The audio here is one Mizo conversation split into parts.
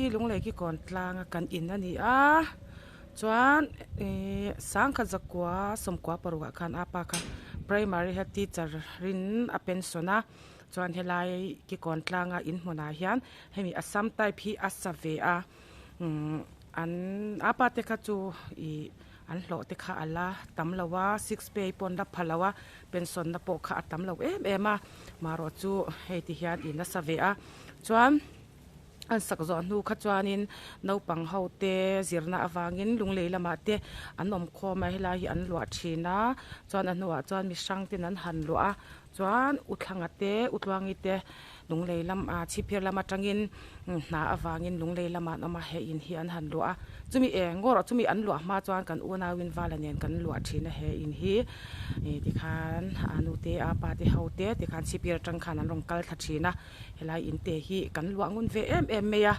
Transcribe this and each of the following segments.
hi lunglei ki kawn tlanga kan in a ni a chuan ihh sangkhat zakua sawmkua paruk ah khan apa kha primary head teacher in a pension a chuan helai ki kawn tlanga in hmunah hian hemi assam type hi a sa ve a umm an apa te kha chu ihh an hlawh te kha a la tam lo a six pay pawh an la pha lo a pension na pawh kha a tam lo em em a marawh chu hei ti hian in a sa ve a chuan an sak zawh hnu kha chuanin naupang ho te zirna avangin lunglei lamah te an awm khawm a helai hi an luah thin a chuan a hnuah chuan mi hrang ten an han luah a chuan u thlanga te u tluangi te lunglei lam ah chhipphir lam atangin hna avangin lunglei lamah an awm a he in hi an han luah a chumi eng ngawr chumi an luah hma chuan kan unauin vala nen kan luah thin a he in hi ih tikhan a nu te a pa te ho te tikhan chhipphir atang khan an rawn kal thla thin a helai in te hi kan luah ngun ve em em mai a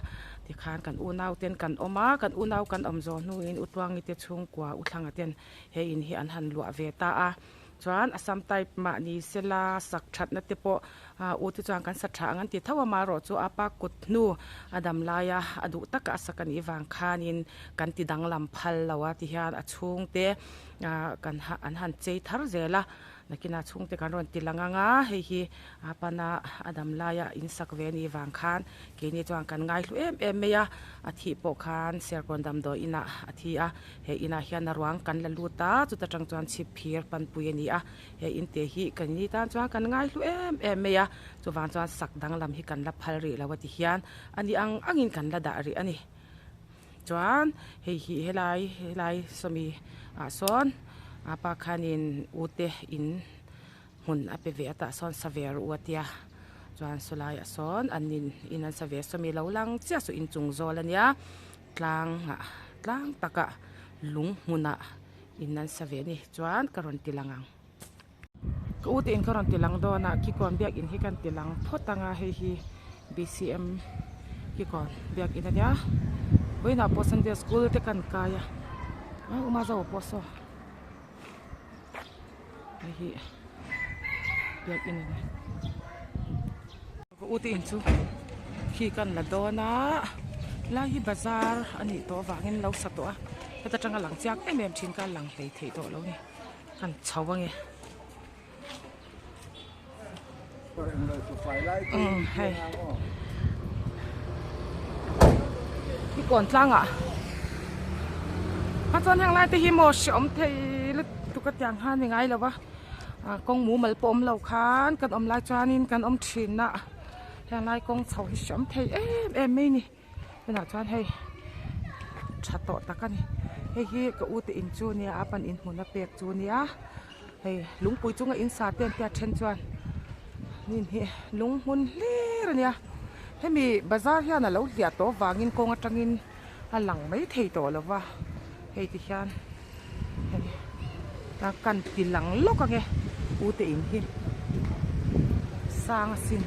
tikhan kan unau ten kan awm a kan unau kan awm zawh hnuin u tluangi te chhungkua u thlanga ten he in hi an han luah ve ta a. Chuan Assam type mahni sela sak thatna te pawh u te chuan kan sa tha ang an ti tho a amaherawhchu a pa kut hnu a dam laia a duh taka a sak a nih vang khanin kan ti danglam phal lo a ti hian a chhungte kan an han chei thar zel a. Nakinah chhungte kan rawn ti lang ang a, hei hi a pana a dam laia in sak ve anih vang khan keini chuan kan ngaihlu em em mai a, a thih pawh khan Serkawn damdawi inah a thi a, he inah hian a ruang kan la lut a, chuta tang chuan chhip phir panpui a ni a, he in te hi keini tan chuan kan ngaihlu em em mai a, chuvang chuan sak danglam hi kan la phal rih lo a ti hian a ni ang angin kan la dah rih a ni. Chuan hei hi helai helai sawmi ah sawn a pa khanin u te in hmun a pe ve a tah sawn sa ve rawh u a tia chuan sawlai ah sawn an in in an sa ve sawmi lo lang chiah saw inchung zawl a nia tlang ah tlang takah lung hmunah in an sa ve a ni chuan ka rawn ti lang ang. Ka u te in ka rawn ti lang dawn a kikawn biakin hi kan ti lang phawt ang a hei hi bcm kikawn biakin a nia vawiinah pawh sunday school te kan kai a a uma zo pawh saw hei hi biakin a ni ka u te in chu khi kan la dawn a helai hi bazar a nih tawh avangin lo sa tawh a heta tanga lang chiang em em thin kha a lang hlei theih tawh lo a ni. Kan chho ange. Umm hei. Hi kawn tlangah a chuan heng lai te hi maw hreawm thei lutuk a tiang khan ni ngai lo va ah kawng mumal pawh awm lo khan kan awm lai chuanin kan awm thin a heng lai kawng chho hi hreawm thei em em mai a ni. Tunah chuan hei tha tawh tak a ni hei hi ka u te in chu nia a pan in hmun a pek chu nia hei lungpui chunga in sa te an tia then chuan hnim hi lung hmun hlir a nia hemi bazar hian a lo hliah tawh avangin kawng atangin a lang mai thei tawh lo va hei ti hian hei a kan ti lang lawk ang e u te in hi sang asin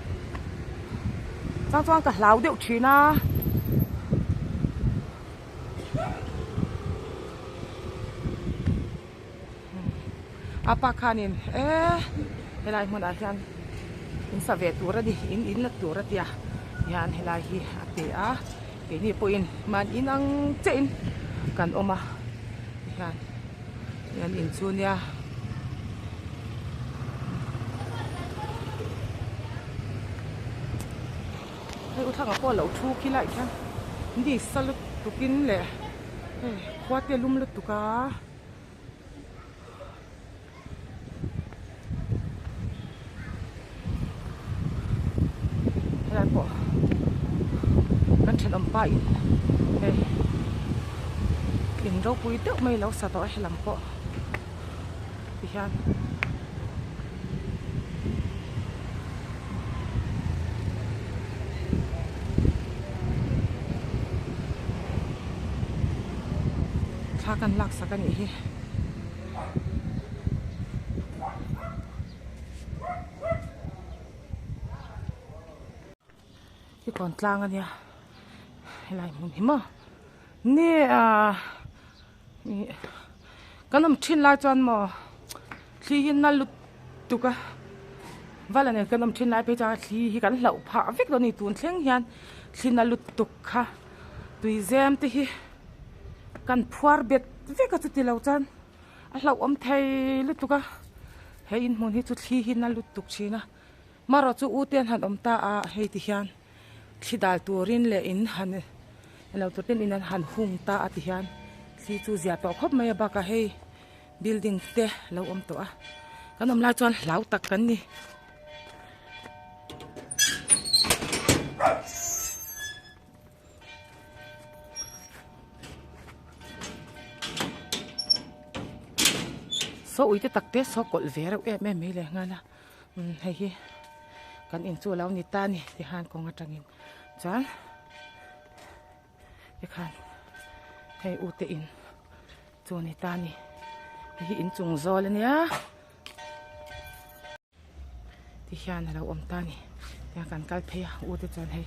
chang chuan ka hlau deuh thin a a pa khanin e helai hmunah hian in sa ve tur a ni in in la tur a tia hian helai hi a pe a keini pawhin mahni in ang chiah in kan awm a tihian hian in chu nia. Hei u thlangah pawh a lo thu khi lai khian ni sa lutuk in leh hei khua te a lum lutuk a. Helai pawh kan thenawm pa in hei in ropui deuh mai lo sa tawh a helam pawh tihian. Thla kan lak sak a nih hi. Hi kawn tlang a nia helai hmun hi maw ni ah ih kan awm thin lai chuan maw thli hi na lutuk a vala nen kan awm thin lai phei chuan thli hi kan hlauh phah vek dawn a ni tun thleng hian thli na lutuk kha. Tuizem te hi kan phuar bet vek a chuti lo chuan a hlauhawm thei lutuk a he inhmun hi chu thli hi na lutuk thin a marawh chu u te an han awm ta a hei ti hian thli dal turin leh in han eng lo tur ten in an han hung ta a ti hian thli chu zia tawh khawp mai a bakah hei building te lo awm tawh a kan awm lai chuan hlau tak kan ni. Saw ui te tak te saw kawlh ve reuh em em mai leh nghal a umm hei hi kan in chu a lo ni ta a ni tikhan kawng atangin chuan tikhan hei u te in chu a ni ta a ni hei hi inchung zawl a nia. Ti hian a lo awm ta a ni tiang kan kal phei a u te chuan hei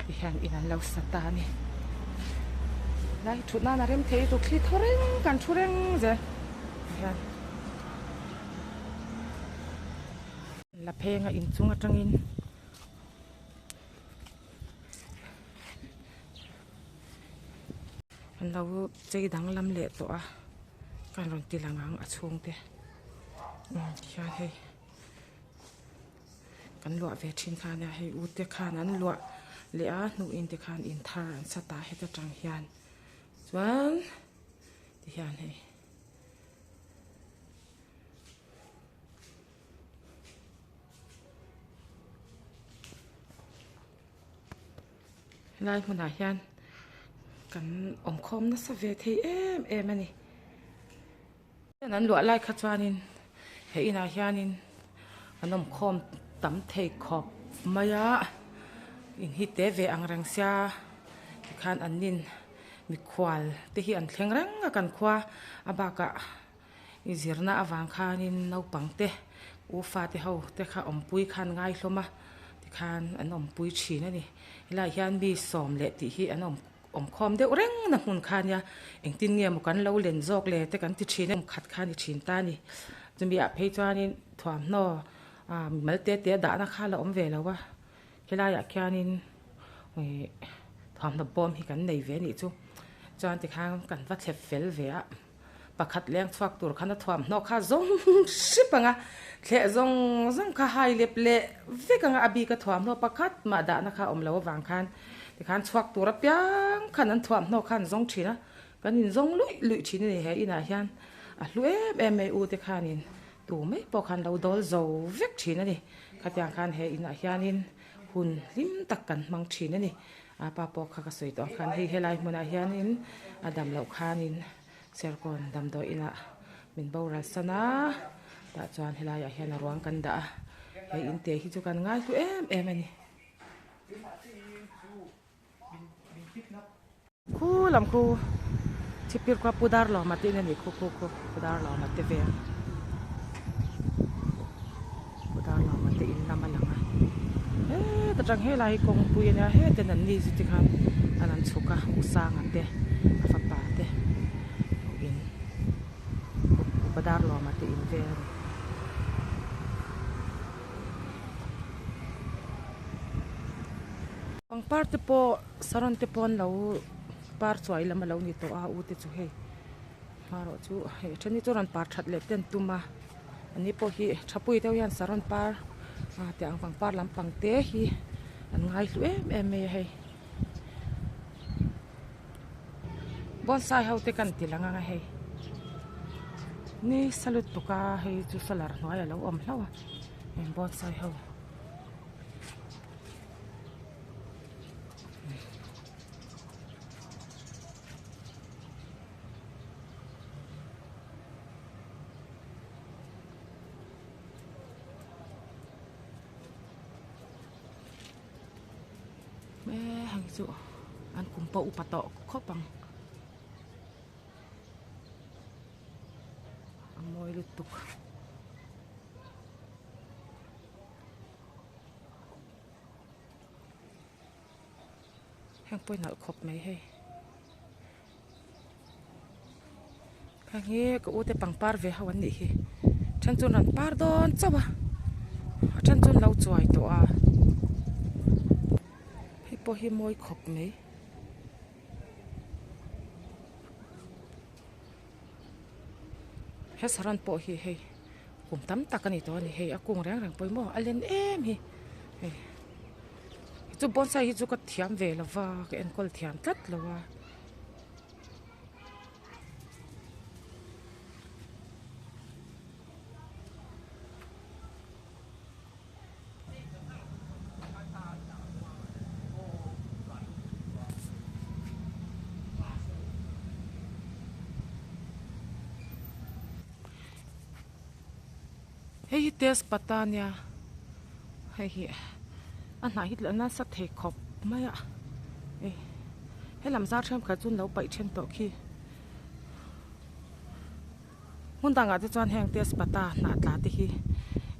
ti hian in an lo sa ta a ni lai thut nan a rem thei lutuk thli thaw reng kan thu reng zel ti hian la pheng a inchung atangin. An lo chei danglam leh tawh a ka rawn ti lang ang a chhungte umm tihian hei kan luah ve thin kha ania hei u te khan an luah leh a hnuhin te khan in thar an sa ta heta tang hian chuan tihian hei. Helai hmunah hian kan awmkhawm nasa ve thei em em a ni. An luah lai kha chuanin he inah hianin an awmkhawm tam thei khawp mai a, in hi te ve ang reng sia tikhan an nin mikhual te hi an thleng reng a kan khua a bakah I zirna avang khanin naupang te, u fate ho te kha awmpui khan ngai hlawm a, tikhan an awmpui thin a ni. Helaiah hian mi sawm leh tih hi an awm awmkhawm deuh reng na hmun kha ania, engtin nge maw kan lo len zawk le te kan ti thin a, khat kha a ni thin ta a ni. Chumi ah phei chuanin thuamhnaw ah mimal te te dahna kha la awm ve lo a, helaiah khianin ih thuamhnaw bawm hi kan nei ve a nih chu. Chuan tikhan kan va thlep fel ve a. Pakhat leng chhuak tur khan a thuamhnaw kha zawng hrip ang a, thleh zawng zawng kha hai lep leh vek ang a, a bik a thuamhnaw pakhat mah dahna kha a awm lo avang khan tikhan chhuak tur apiang khan an thuamhnaw kha an zawng thin a, kan inzawng luih luih thin a ni he inah hian a hlu em em mai u te khanin tu mai pawh khan lo dawl zo vek thin a ni, khatiang khan he inah hianin hun hlim tak kan hmang thin a ni. A pa pawh kha ka sawi tawh ang khan hei helai hmunah hianin a dam loh khanin Serkawn damdawi inah min boral san a, tah chuan helaiah hian a ruang kan dah a, hei in te hi chu kan ngai hlu em em a ni. Khu lam khu chhipphir khua Pu Darlawma te in a ni khu khu khu Pu Darlawma te veng. Pu Darlawma te in lam a lang a heta tang helai hi kawngpui a nia heten an ni chu tikhan an an chhuk a u Sanga te a fapa te ho in Upa Darlawma te in vel a ni. Pangpar te pawh saron te pawh an lo par chuai lam a lo ni tawh a u te chu hei. Hmarawh chu hei a then hi chu rawn par that leh te an tum a ani pawh hi thapui deuh hian saron par ah tih ang pangpar lampang te hi an ngai hlu em em mai a hei bonsai ho te kan ti lang ang a hei nisa lutuk a hei chu solar hnuai alo awm hlauh a heng bonsai ho. Heng chu an kum pawh upa tawh khawp ang a mawi lutuk. Heng pawh hi nalh khawp mai hei. Heng hi ka u te pangpar ve ho an nih hi then chu an rawn par dawn chauh a a then chu an lo chuai tawh a hei pawh hi mawi khawp mai. He saron pawh hi hei kum tam tak a ni tawh a ni hei a kung reng reng pawh hi maw a len em hi hei chu bonsai hi chu ka thiam ve lo va ka enkawl thiam tlat lo a. Hei hi tezpata ania hei hi a hnah hi a nasa thei khawp mai a hei helam zar thenkhat chu an lo paih then tawh khi. Hmun dangah te chuan heng tezpata hnah tla te hi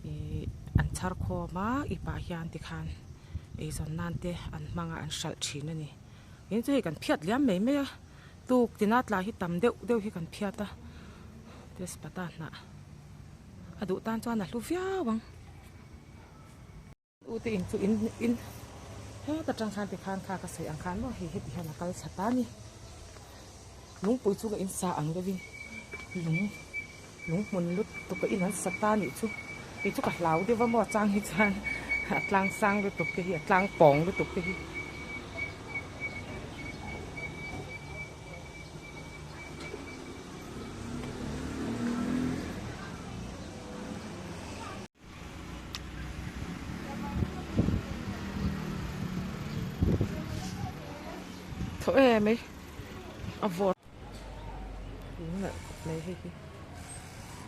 ihh an chhar khawm a i pah hian tikhan eizawn nan te an hmang a an hralh thin a ni tin chu hei kan phiat liam mai mai a tuk tina tla hi tam deuh deuh hi kan phiat a tezpata hnah a duh tan chuan a hlu viau ang. U te in chu in in heta tang khan tikhan kha ka sawi ang khan maw hei heti hian a kal chhat a ni lungpui chu ka in sa ang deuh in lung lung hmun lutuk a in an sa ta nih chu kei chu ka hlau deuh a maw a chang hi chuan a tlang sang lutuk te hi a tlang pawng lutuk te hi. Thaw em mai a vawt lung nalh khawp mai hei hi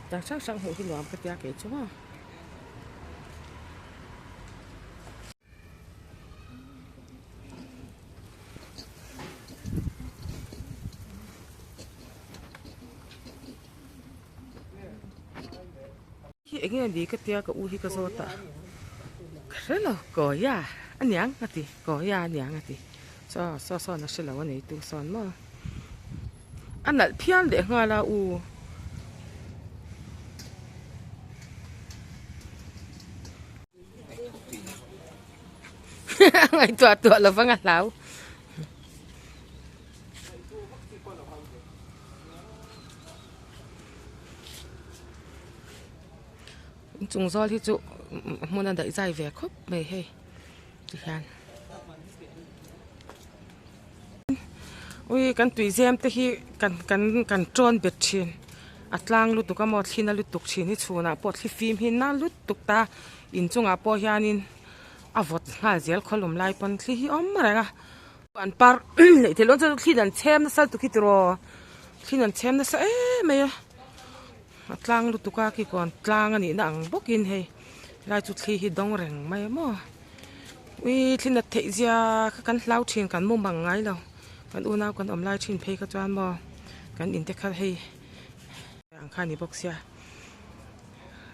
dang hrang hrang hmuh hi nuam ka tia kei chu maw. Hi eng nge ni ka tia ka u hi ka zawt a ka hre lo kawia a niang a ti kawia a niang a ti saw saw sawn a hre lo a nei tu sawn maw a nalh phian leh nghal a u. Ngaihtuah tuah lo vang a hlau. Inchung zawl hi chu hmun a daih zai ve khawp mai hei tihian ui kan tui zem te hi kan kan kan tawn bet thin a tlang lutuk a maw thli na lutuk thin hi chhunah pawh thli fim hi na lutuk ta inchungah pawh hianin a vawt nghal zel khawlum lai pawn thli hi awm reng a. An par leh thei lawn chuan thli an chhem nasa lutuk hi tiraw thli an chhem nasa em mai a a tlang lutuk a khi kawn tlang a nihna ang bawkin hei helai chu thli hi dawng reng mai a maw ui thli nat theih zia kha kan hlau thin kan mu mang ngai lo kan unau kan awm lai thin phei kha chuan maw kan in te kha hei ang kha a ni bawk sia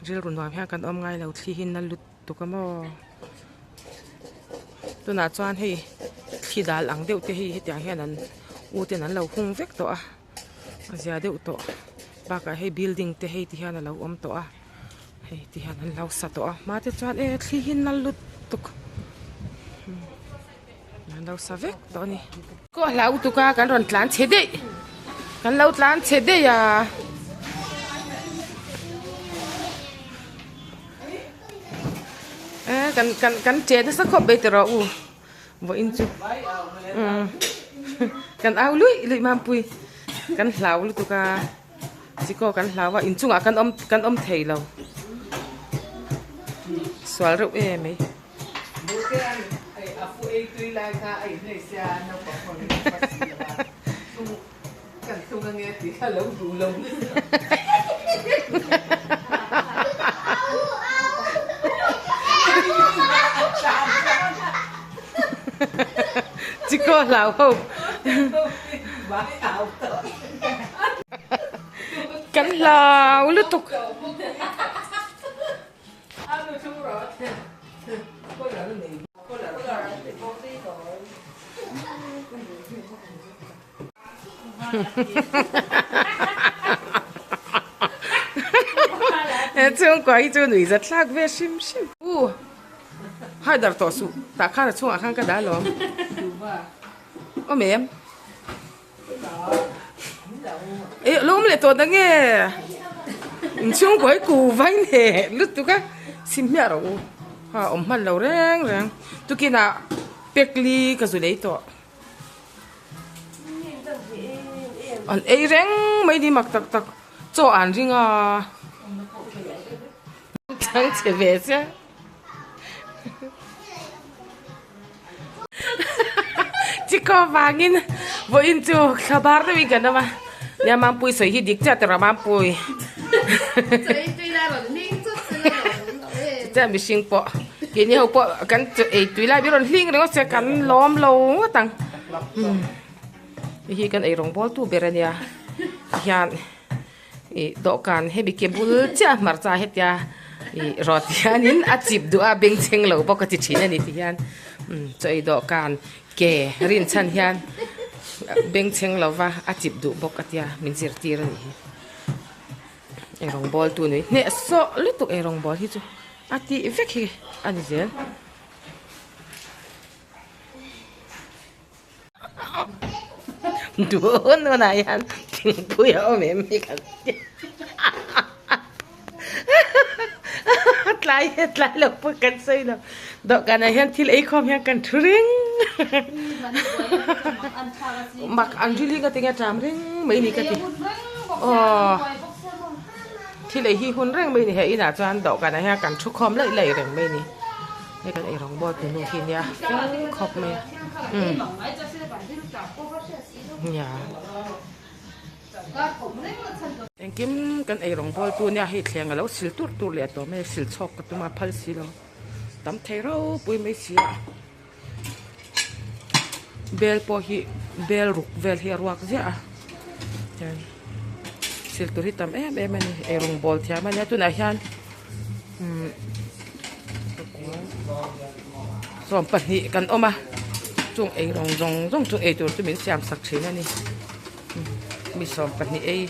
rilru nuam hian kan awm ngai lo thli hi na lut. Tuk a maw? Tunah chuan hei thli dal ang deuh te hi hetiang hian an u ten an lo hung vek tawh a a zia deuh tawh bakah hei building te hei ti hian a lo awm tawh a hei ti hian an lo sa tawh a hma te chuan e thli hi nal lutuk an lo sa vek tawh a ni. Kaw a hlau tuk a kan rawn tlan chhe daih kan lo tlan chhe daih a. Eh kan kan kan che nasa khawp mai tawh u vawiin chu umm kan au luih luih mampui kan hlau lutuk a chikaw kan hlau a inchungah kan awm kan awm thei lo sual reuh em mai. Chikaw hlau ho kan hlau lutuk. He chhungkua hi chu nui zat thlak ve hrim hrim. U hai dar tawh suh tah khan a chhungah khan ka dah alawm. Awm em? Ih lo awm leh tawh na nge? Inchhungkaw hi kuhva in heh lutuk a, sim hmiah rawh u. Ha awm hman lo reng reng. Tukinah pekli ka zu lei tawh. An ei reng mai ni mak tak tak. Chaw an ring a. Chang chhe ve che. Chiko vangin vawiin chu thla bar deuhin kan awm a, nia Mampui sawi hi dik chiah tawh Mampui. Chutia mihring pawh keini ho pawh kan ei tui lai ber rawn hling ringawt se kan lawm lo ngawt ang. Hei hi kan ei rawng bawl tu ber a nia tihian. Ih dawhkan hemi ke bul chiah hmarcha hetia ih rawt hianin a chip duh a bengchheng lo bawk a ti thin a ni ti hian umm chaw ei dawhkan ke rinchhan hian bengchheng lova a chip duh bawk a tia min zirtir a nih hi ei rawngbawl tu nui hneh sawh lutuk ei rawngbawl hi chu a tih vek hi a ni zel. Tun hunah hian thingpui a awm em hi kan ti a tlai e tlai lo pawh kan sawi lo dawhkanah hian thil ei khawm hian kan thu reng mak an rili ka tinge ṭam reng mai ni ka ti aw thil ei hi hun reng mai ni he inah chuan dawhkanah hian kan thu khawm laih laih reng mai ni. Hei kan ei rawng bawl tunu hi nia fel khawp mai a umm nia engkim kan ei rawng bawl tu nia hei thleng alo sil tur tur leh tawh mai a sil chhawk ka tum a phal si lo tam thei ropui mai si a bel pawh hi bel ruk vel hi a ruak ziah a chuan sil tur hi tam em em a ni ei rawng bawl thiam a nia tunah hian. Umm 20 kan awm a chung ei rawng zawng zawng chu eitur chu min siam sak thin a ni mi 20 ei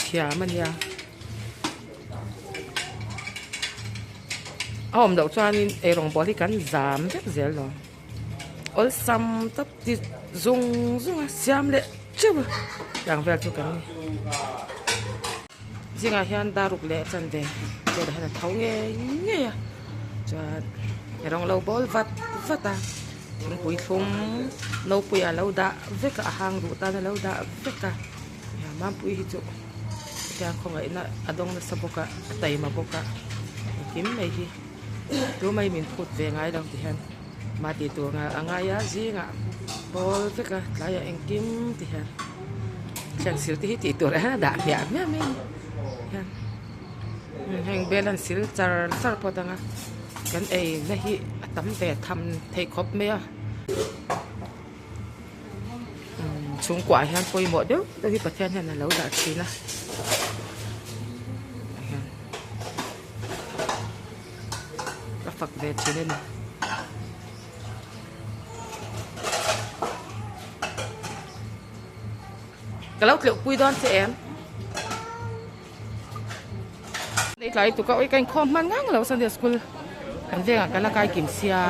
Thiam a nia a awm loh chuanin eirawng bawl hi kan zam vek zel lo awlsam tawp ti zung zung a siam leh teuh a tiang vel chu kan ni zingah hian daruk leh chanve velah hian a tho ngei ngei a chuan eirawng lo bawl vat vat a. Thingpui thlum nopui a lo dah vek a a hang duh tan a lo dah vek a Mampui hi chu hetiang khawngaihna a dawng nasa bawk a a taima bawk a engkim mai hi tu mai min phut ve ngai lo ti hian mah tih tur a ngai a zingah bawl vek a tlaiah engkim ti hian thian sil te hi tih tur a dah hmiah hmiah mai a ni hian heng bel an sil char char pawh dang a kan ei na hi a tam ve tham thei khawp mai a chhungkuah hian pawimawh deuh deuh hi Pathian hian a lo dah thin a ka fak ve thin a ni. Ka lo tleuh pui dawn che em? Nei tlai tuk a ui ka inkhawm hman ngang lo Sunday school kan vengah ka la kai kim sia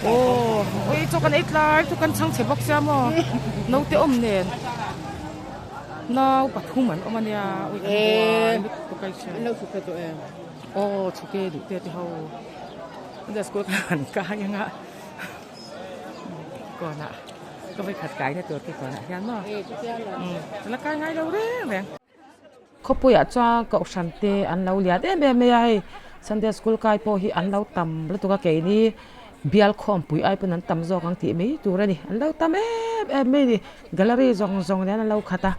aw ui chaw kan ei tlai chu kan chhang chhe bawk sia maw naute awm nen nau pathum an awm ania ui kan buai lutuk a hria aw chhuke duh te te ho Sunday school kan kai anga kawnah ka vawikhat kaina tur te kawnah hian maw ka la kai ngai lo reng reng. Khawpuiah chuan kohhran te an lo lian em em mai a hei Sunday school kai pawh hi an lo tam lutuk a keini bial khawmpui ai pawn an tam zawk ang tih mai tur a ni an lo tam em em mai a ni gallery zawng zawng nen an lo khat a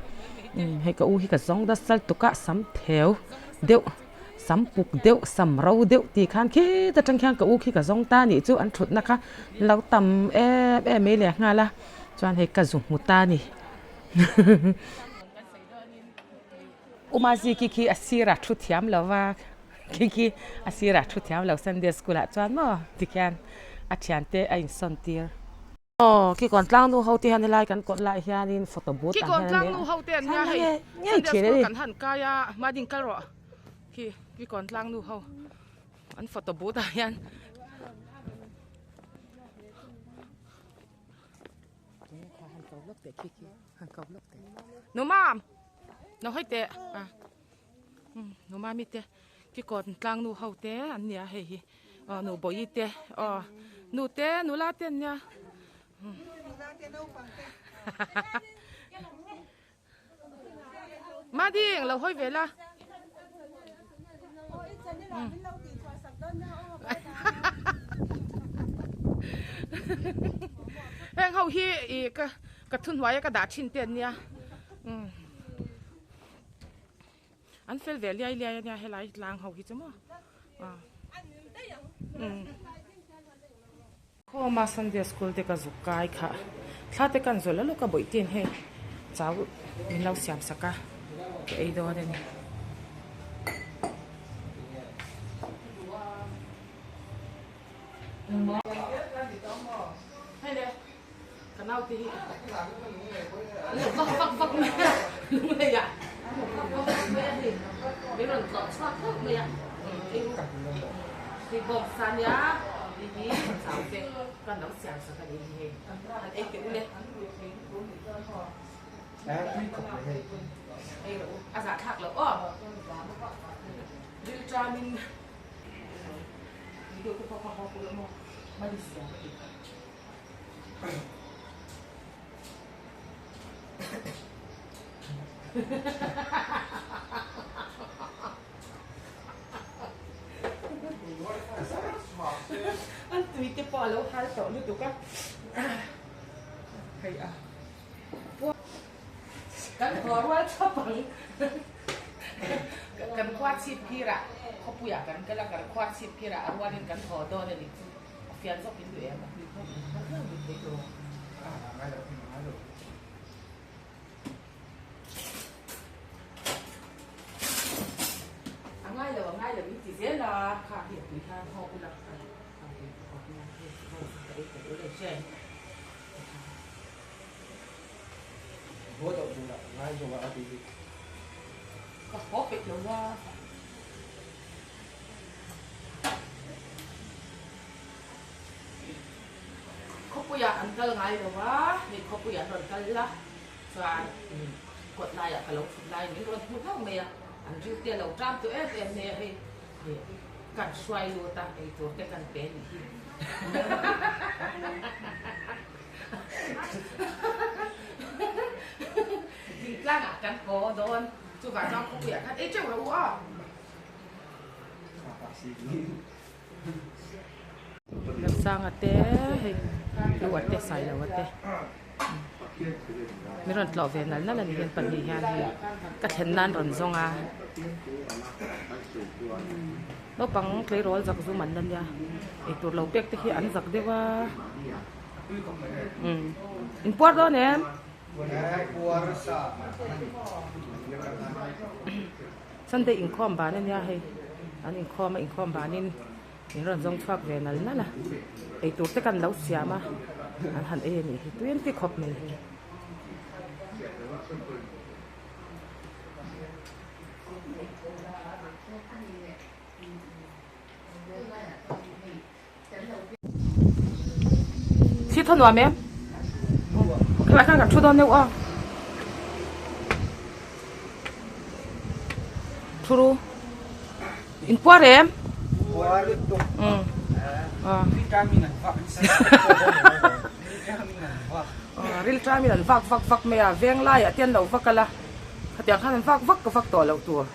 hei ka u hi ka zawng dasal tuk a sam theu deuh. Sam puk deuh, sam ro deuh tih khan khit atang khian ka u khi ka zawng ta nih chu an thutna kha lo tam em em mai leh nghal a, chuan hei ka zu hmu ta a ni. Umazi khi khi a sirah thu thiam lo va, khi khi a sirah thu thiam lo Sunday school ah chuan maw tikhian a thiante a insawn tir. Aw kikawn tlang nu ho te hian helai kan kawt lai hianin photo booth ah hian Kikawn tlang nu ho te an nia hei Sunday school kan han kai a mading kal rawh khi kikawn tlang nu ho an photo booth ah hian. Nu mam no hawi teh a nu mami te kikawn tlang nu ho te an nia hei hi. Aw nu bawihi te aw nu te nula te an nia Mading lo hawi ve la heng ho hi ih ka ka thuhnuaia ka dah thin te an nia An fel ve liai liai ania helai tlang ho hi chu maw Khawma Sunday school te ka zuk kai kha thla te kan zawlh a lawk a bawih ten hei chau min lo siam sak a ka ei dawn a ni. Ka naute hi an lo vak vak vak mai a, lunglei ah an lo vak vak vak mai a hei min rawn tlawh chhuak hlauh mai a, hei bawng sa nia hei hi chau te kan lo siam sak a ni hi hei han ei teh u le ei rawh u a zahthlak loh aw rilṭamin video te pawh kha haw pawh emaw Malaysia ka ti kha. An tui te pawh a lo hal tawh lutuk a, hei a kan haw rual chhawp ang kan khua chhip phirah khawpuiah kan kal a kan khua chhip phirah a rualin kan haw dawn a nih chu. A fian zawk in duh em a tui pawh in kal hlauh mai thei tawh a. A ngai lo a ngai lo in ti zel a kha hi a tui khan haw ula a tui pawh hian hei haw ka ei tel ule che. Haw loh tur ah ngai zawk a a ti hi. Ka haw peih lo a. Khawpuiah an kal ngai lo a, hei khawpuiah an rawn kal la chuan kawt laiah ka lo thut lai min rawn hmu hlauh mai a, an ril te a lo ṭam tawh em em mai a hei kan hruai lut a eitur te kan pe anih hi. Thingtlangah kan haw dawn chuvang chuan khawpuiah khan ei teuh rawh u aw. Remsanga te hei Hlua te Sailoa te min rawn tlawh ve nal nal a ni hian pahnih hian hei ka thlen nan rawn zawng a naupang tleirawl zak zum an la nia eitur lo pek te hi an zak deuh a umm inpuar dawn em. Sunday inkhawm ban ania hei an inkhawm a inkhawm banin min rawn zawng chhuak ve nal nal a eitur te kan lo siam a an han ei anih hi tui an ti khawp mai hei. Thli thaw nuam em? Khelai khan kan thu dawn deuh aw. Thu ru. In puar em? Puar lutuk. Um. Ril ṭamin an vak vak vak mai a, veng laiah te an lo vak a la. Khatiang khan an vak vak vak tawh loh tur.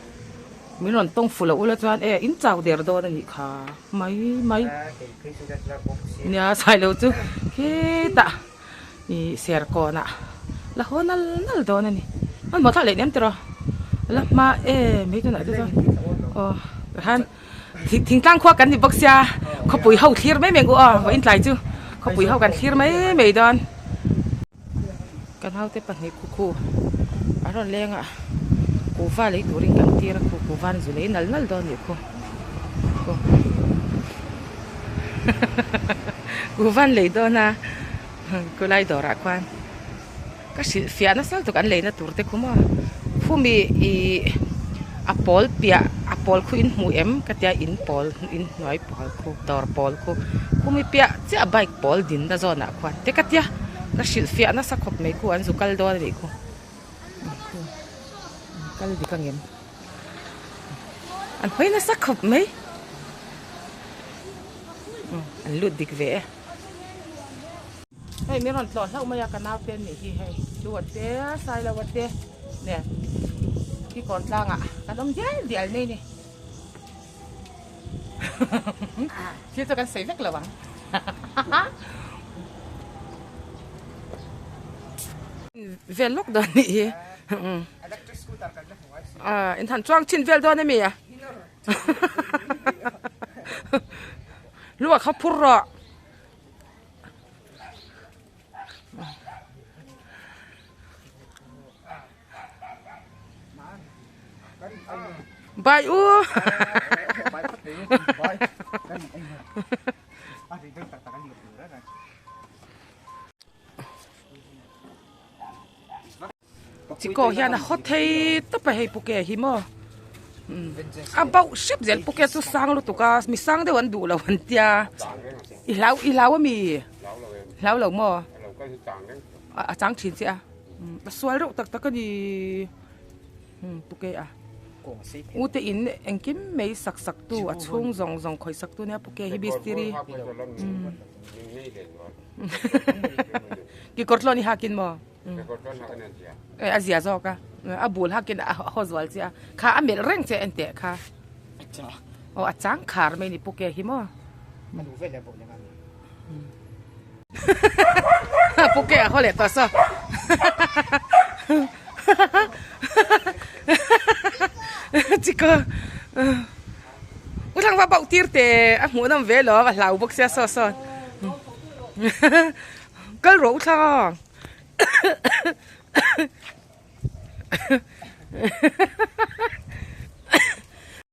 Min rawn tawng fu loh ula chuan e in chau der dawn a nih kha mai mai. Nia Sailo chu khitah ih Serkawnah la haw nal nal dawn a ni. Hmanhmawh thlak leh nem tiraw la hma em hei tunah te chuan aw tikhan thingtlang khua kan ni bawk sia khawpui ho thlir mai mai ang u aw vawiin tlai chu khawpui ho kan thlir mai mai dawn. Ka naute pahnih khukhu a rawn leng a kuhva lei turin kan tir a khu kuhva an zu lei nal nal dawn anih khu kuhva an lei dawn a. Khulai dawrah khuan ka hrilh fiah nasa lutuk an leina tur te khu maw khumi ih a pawl piah a pawl khu in hmu em ka tia in pawl in hnuai pawl khu dawr pawl khu khumi piah chiah bike pawl dinna zawnah khuan te ka tia ka hrilh fiah nasa khawp mai khu an zu kal dawn a nih khu kal dik ang em an hawi nasa khawp mai an lut dik ve e. Hei min rawn tlawh hlauh mai a ka nau te an nih hi hei chu a te sailo a te nen khi kawn tlangah kan awm dial dial mai a ni thil chu kan sawi vek lo ang vel lawk dawn nih hi in han chuang chhin vel dawn ami a luak kha phur rawh. Bai u. Chiko hian a haw thei tawp a hei puke hi maw a bauh hrep zel puke chu sang lutuk a mi sang deuh an duh lo an tia i hlau i hlau ami hlau lo maw a chang thin che a a sual reuh tak tak a ni puke a u te in engkim mai sak sak tu a chhung zawng zawng khawih sak tu nia puke hi bistiri kekawr tlawn i hakin maw. A zia zawk a a bul hakin a haw zual che a kha a melh reng che en teh kha aw a chang khar mai ni puke hi maw puke a haw leh tawh saw chiko u thlang va bauh tir teh a hmuh nawm ve lo a hlau bawk sia saw sawn kal rawh u thlang